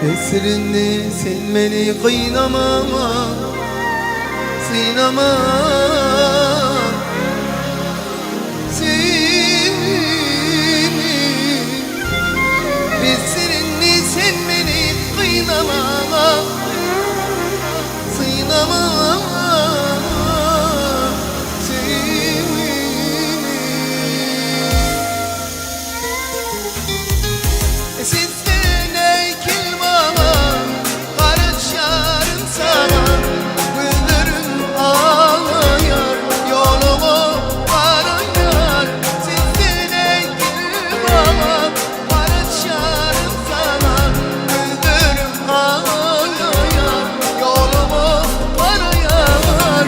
Esrindi sen meni gynama Synama Seni Esrindi sen meni gynama Synama Seni Sizden eykil bana Karışarım sana Güldürüm ağlayar Yolumu arayar Sizden eykil bana Karışarım sana Güldürüm ağlayar Yolumu arayar.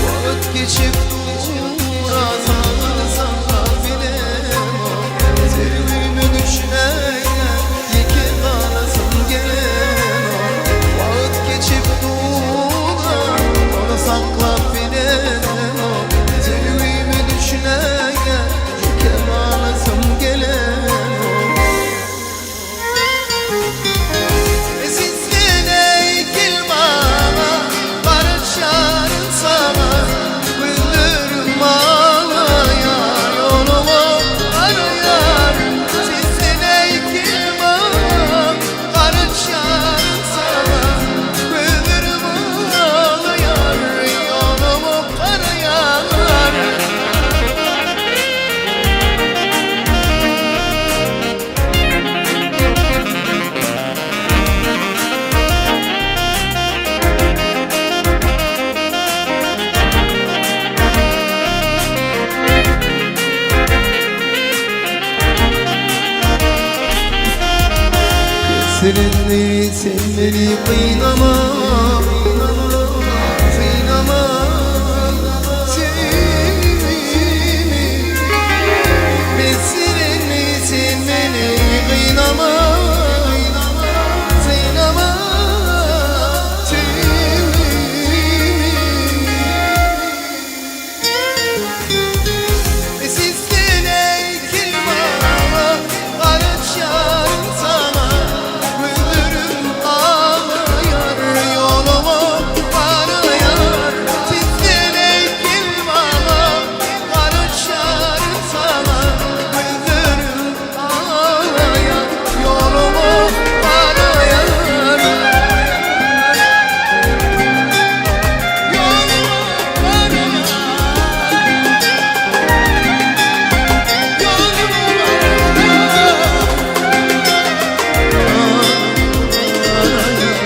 Wagt geçip dur azalsa bilemok Sevgimi düşünäýe ýeke galasym gelenok Wagt geçip dur ony saklap bilemok Sevgimi düşünäýe ýeke galasym gelenok Sizden eýkil maňa Garaşaryn saňa Gözlerim ağlaýar Ýolumy araýar Sizden eýkil maňa Garaşaryn saňa Gözlerim ağlaýar Ýolumy araýar. Seni sen meni gynama Synama Seni Seni sen meni gynama Synama Seni Sizden eýkil maňa Garaşaryn saňa Gözlerim ağlaýar Ýolumy araýar Sizden eýkil maňa Garaşaryn saňa Gözlerim ağlaýar Ýolumy araýar Ýolumy araýar Ýolumy araýar.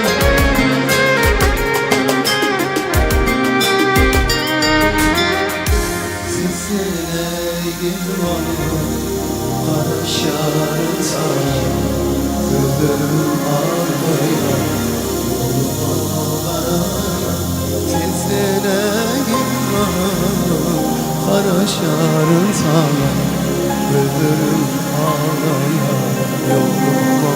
Sizden eýkil maňa Garaşaryn saňa Gözlerim ağlaýar Ýolumy araýar Sizden eýkil maňa Garaşaryn saňa Gözlerim ağlaýar Ýolumy.